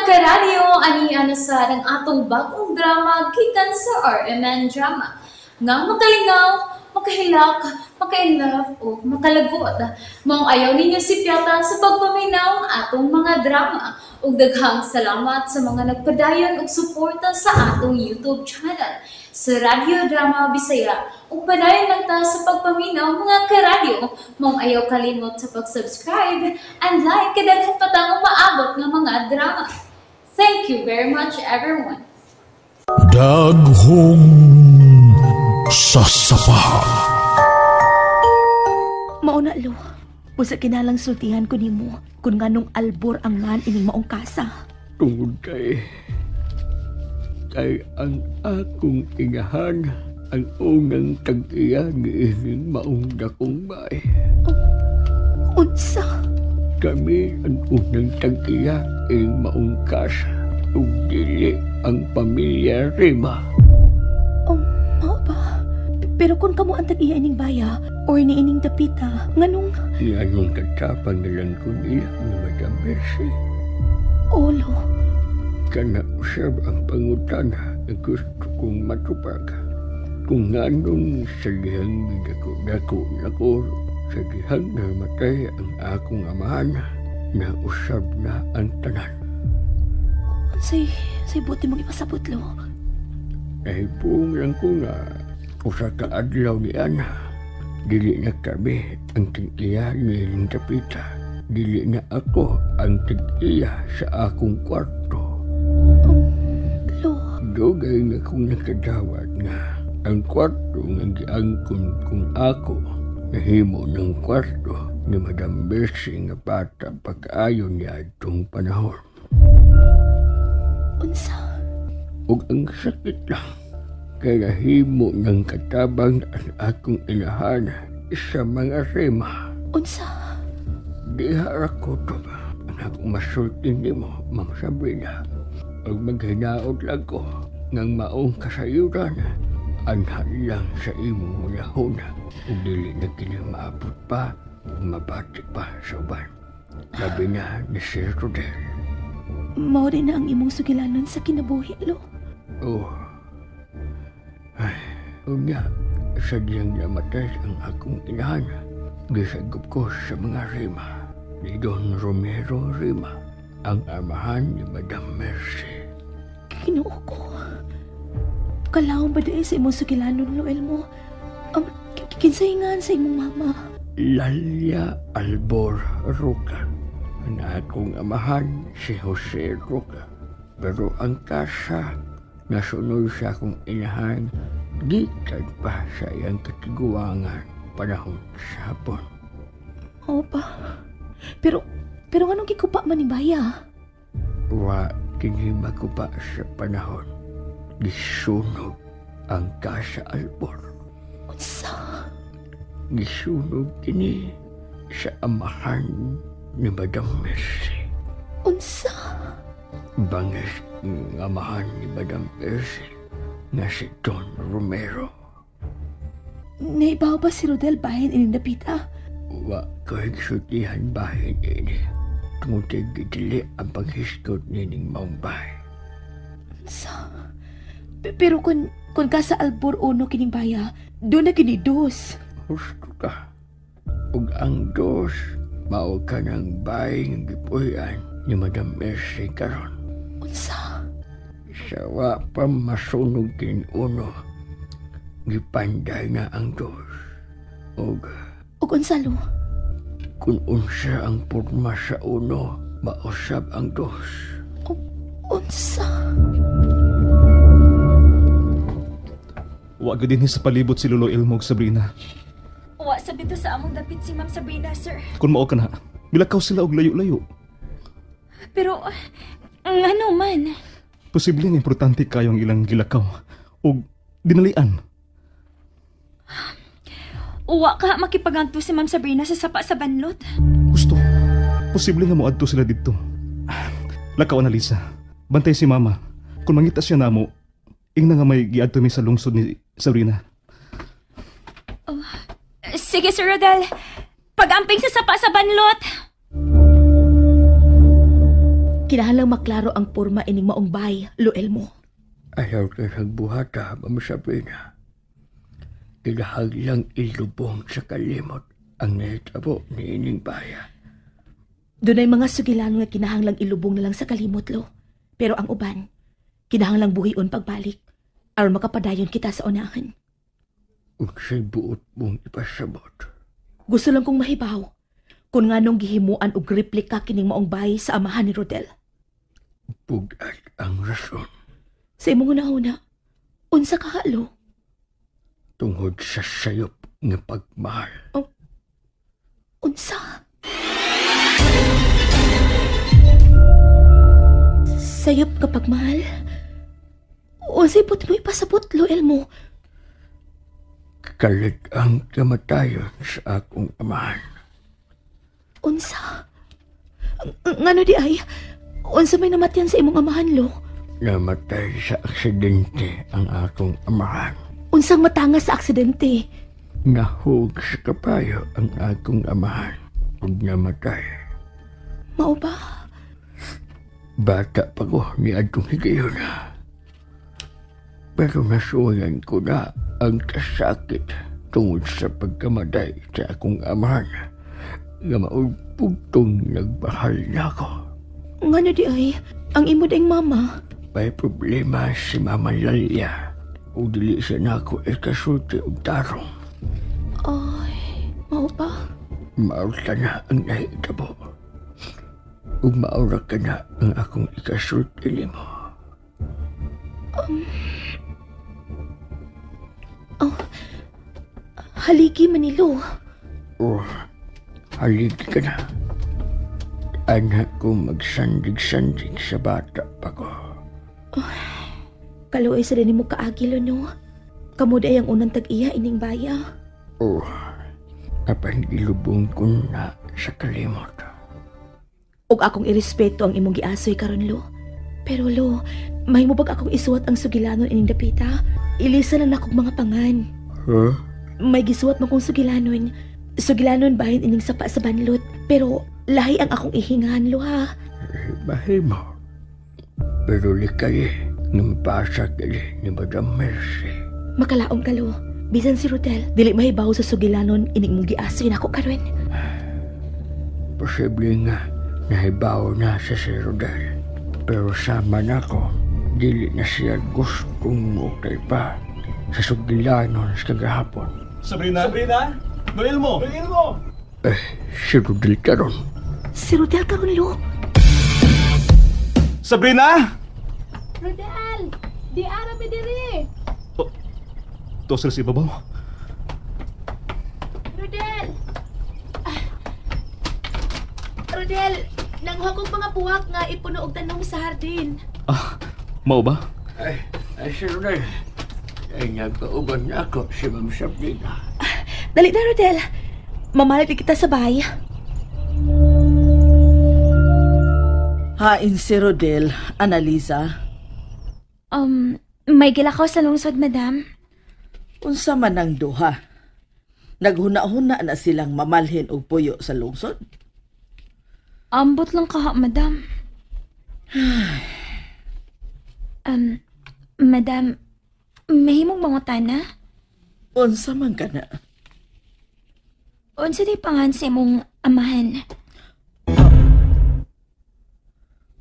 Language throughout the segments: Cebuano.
Karadyo, ani ana sa ang atong bagong drama gikan sa RMN Drama. Nga makalingaw, makahilak, maka-inlove o makalagot. Maong ayaw ninyo sipyata sa pagpaminaw ang atong mga drama. Ug daghang salamat sa mga nagpadayon og suporta sa atong YouTube channel sa Radyo Drama Bisaya. Ug padayon lang ta sa pagpaminaw, mga karadyo. Maong ayaw kalimot sa pag-subscribe and like kay daghan pa tang umaabot nga mga drama. Thank you very much, everyone. Daghong sa sapa. Mauna, Lo. Usa kinalang sultihan ko nimo kung nganong Albor ang ngan ining maong kasa. Tungod kay ang akong inahan ang unang tag-iya niining maong dakong bay. Unsa? Kami ang unang tag-iya ining maong kasa ug dili ang pamilya Rima. Oh, mao ba? Pero kung kamo ang tag-iya ining baya or niining dapita, nganong Nganong katapang na lang ko niya ni Madam Mercy. Olo? Kana usab ang pangutana na gusto kong matupag. Kung nganong sa dihang dako-dako nako, sa dihang namatay ang akong amahan, na usab na ang tanan. Unsay buti mong ipasabot, Lo? Nahibong lang ko nga usa ka adlaw ni Ana, dili na kami ang tag-iya ni dapita. Dili na ako ang tag-iya sa akong kwarto. Lo, Dugay nga kong nakadawat nga ang kwarto nga giangkon kung ako nahimo ng kwarto ni Madam Mercy nga bata pagkaayo niya itong panahon. Unsa? Ug ang sakit lang kay nahimo ng katabang ang akong inahan sa mga Rima. Unsa? Diha ra ko to ang akong masulti nimo, Ma'am Sabrina. Ug maghinaot lang ko ngang maong kasayuran ang lang sa imong hunahuna ug dili na kini maabot pa ug mabati pa sa uban. Labi na ni Sir Rodel. Mao rin na ang imong sugilanon sa kinabuhi, Lo. Oh. Ay, unya, sadyang namatay ang akong inahan. Gisagop ko sa mga Rima. Ni Don Romero Rima, ang amahan ni Madam Mercy. Ginoo ko. Kalawang ba diay sa imong sugilanon, Lo Elmo? Kinsay ngan sa imong mama? Lalia Albor Roca. Ang akong amahan si Jose Roca. Pero ang kasa nasunod sa akong inahan gikan pa sa iyang katiguangan panahon sa Hapon. Oo pa. Pero nganong gikupa man ni Baya? Wa kini maguba sa panahon. Gisunog ang kasa Albor. Unsa? Gisunog kini sa amahan ni Madam Mercy. Unsa? Bangis ng amahan ni Madam Mercy nga si Don Romero. Naibaw ba si Rodel bahin ining dapita? Wa ko higsultihan bahin ini. Tungod kay gidili ang paghisgot nining maong bahay. Unsa? Pero kung ka sa Albor uno kining baya, doon na kini dos. Husto ka. Ug ang dos, mao ka ng bahay nga gipuy-an ni Madam Mercy karon. Unsa? Sa wa pa masunog kin uno, gipanday na ang dos. Ug Ug unsa, Lo? Kung unsa ang porma sa uno, mausab ang dos. Unsa? Wa gud dinhi sa palibot si Lolo Elmo ug Sabrina. Wa sa bito sa among dapit si Ma'am Sabrina, sir. Kung mao ka na, milakaw sila og layo-layo. Pero, ngano man? Posible nga importante kayo ang ilang gilakaw ug dinalian. Uwa ka makipaganto si Ma'am Sabrina sa sapa sa banlot. Gusto. Posible nga moadto sila didto. Lakaw na, Lisa. Bantay si Mama. Kung mangita siya namo, ingna nga may giadto mi sa lungsod ni Sabrina. Oh, sige, Sir Rodel. Pag-amping sa sapa sa banlot. Kinahanglang maklaro ang porma ining maong bay, Lo Elmo. Ayaw ka nagbuhata, Ma'am Sabrina. Kinahanglang ilubong sa kalimot ang nahitabo ni ining baya. Dunay mga sugilanon nga kinahanglang ilubong na lang sa kalimot, Lo. Pero ang uban, kinahanglang buhion pagbalik aron makapadayon kita sa unahan. Unsay buot mong ipasabot? Gusto lang kong mahibaw kung nganong gihimuan og replika kining maong bahay sa amahan ni Rodel. Bugat ang rason. Sa imong una-una, unsa ka halo? Tungod sa sayop nga pagmahal. Oh, unsa? Sayop nga pagmahal? Unsay put mo ipasabot, Lo Elmo? Kalit ang kamatayon sa akong amahan. Unsa? Ngano di ay? Unsa may namatyan sa imong amahan, Lo? Namatay sa aksidente ang akong amahan. Unsang matanga sa aksidente? Nahug sa kapayo ang akong amahan ug namatay. Mao ba? Bata pa ko ni adtong higayon. Pero nasuwayan ko na ang kasakit tungod sa pagkamatay sa akong amahan nga maugpugtong nagmahal na ako. Ngano di ay, ang imo ding mama? May problema si Mama Lalia. O dili siya nako ikasulti og tarong. Ay, mao pa? Maura na ang nahitabo. Ug maura ka na ang akong ikasulti nimo. Oh, haligi Manilo. Oh, haligi ka na. Anak ko magsandig-sandig sa bata pa ko. Oh, kaluoy sa din mo kaagilo, no? Kamu day ang unang tag-iya ining baya. Oh, apan gilubong ko na sa kalimot. Og akong irespeto ang imong giasoy karon, Lo. Pero, Lo, mahimo bag akong isuwat ang sugilanon ining dapita? Ilisa na nakog mga pangan. Huh? May gisuwat mo kong sugilanon. Sugilanon bahin ining sapa sa banlot. Pero lahi ang akong ihingahan, Lo, ha? Mahimo. Pero likay, nampasa kali ni Madam Mercy. Makalaom ka, Lo. Bisan si Rodel, dili mahibaw sa sugilanon ining mong giasoy nako karon. Posible nga nahibaw na sa si Rodel. Pero sama nako, dili na siya gustong mukay pa sa sugilanon sa kagahapon. Sabrina! Sabrina! Lo Elmo! Lo Elmo! Eh, si Rodel karon. Si Rodel karon, Lo. Sabrina! Rodel! Di ara mi diri! Oh, tosel si ibabaw. Rodel! Rodel, nanghuha kong mga puwak nga ipuno og tanom sa hardin. Ah, mao ba? Ay, si Rodel. Ay, nagkauban na ako si Ma'am Sabrina. Dali na, Rodel. Mamalit kita sa bahay. Hain si Rodel, Annalisa. May gilakaw sa lungsod, madam. Unsa man ang duha? Naghuna-huna na silang mamalhin og puyo sa lungsod? Ambot lang kaha, madam. Madam, mahimong mangutana? Unsa man ka na? Unsa di pangan sa imong amahan?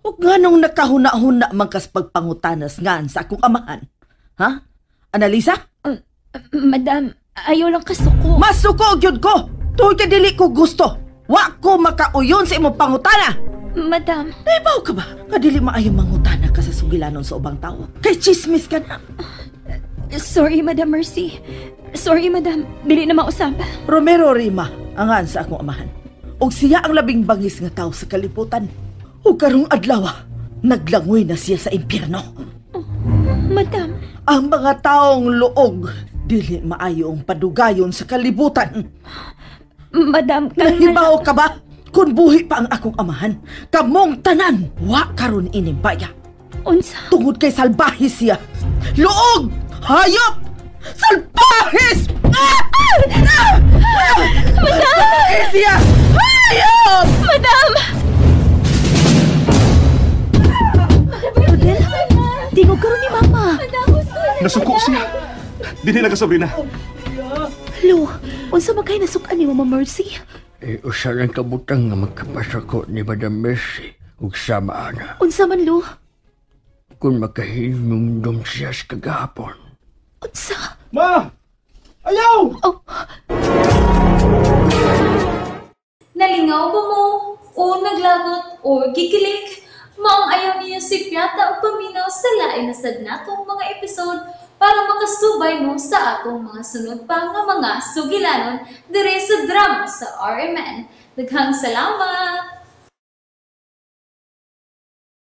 Ug nganong nakahuna-huna man kas pagpangutanas ngan sa akong amahan? Ha? Annalisa? Madam, ayaw lang kasuko. Masuko gyud ko! Tuod ka dili ko gusto. Wa ko makauyon sa imong pangutana. Madam. Naibaw ka ba? Nga dili maayo mangutana ka sa sugilanon sa ubang tao. Kay chismis ka na. Sorry, Madam Mercy. Sorry, Madam. Dili na mausap. Romero Rima, angan sa akong amahan. Og siya ang labing bangis nga tao sa kalibutan. Ug karong adlaw, naglangoy na siya sa impyerno. Oh, Madam. Ang mga taong luog, dili maayo ang padugayon sa kalibutan. Madam, nahibaw ka ba? Kung buhi pa ang akong amahan, kamong tanan, wa karon ining baya. Unsa? Tungod kay salbahe siya. Luog! Hayop! Salbahis! Ah! Madam! Salbahe siya! Hayop! Madam! Mo karon ni Mama. Nasuko siya. Dinhi lang ka, Sabrina. Lo, unsa man kay nasukan ni Mama Mercy? Eh, usa lang kabutang nga magkapasako ni Madam Mercy ug sama ana. Unsa man, Lo? Kung makahinumdum siya sa kagahapon. Unsa? Ma! Ayaw! Oh, Nalingaw ba mo? O naglagot o gikilig? Maong ayaw niyo si Piata o paminaw sa lain na sad natong mga episode para makasubay mo sa atong mga sunod pa nga mga sugilanon dire sa drama sa RMN. Daghang salamat!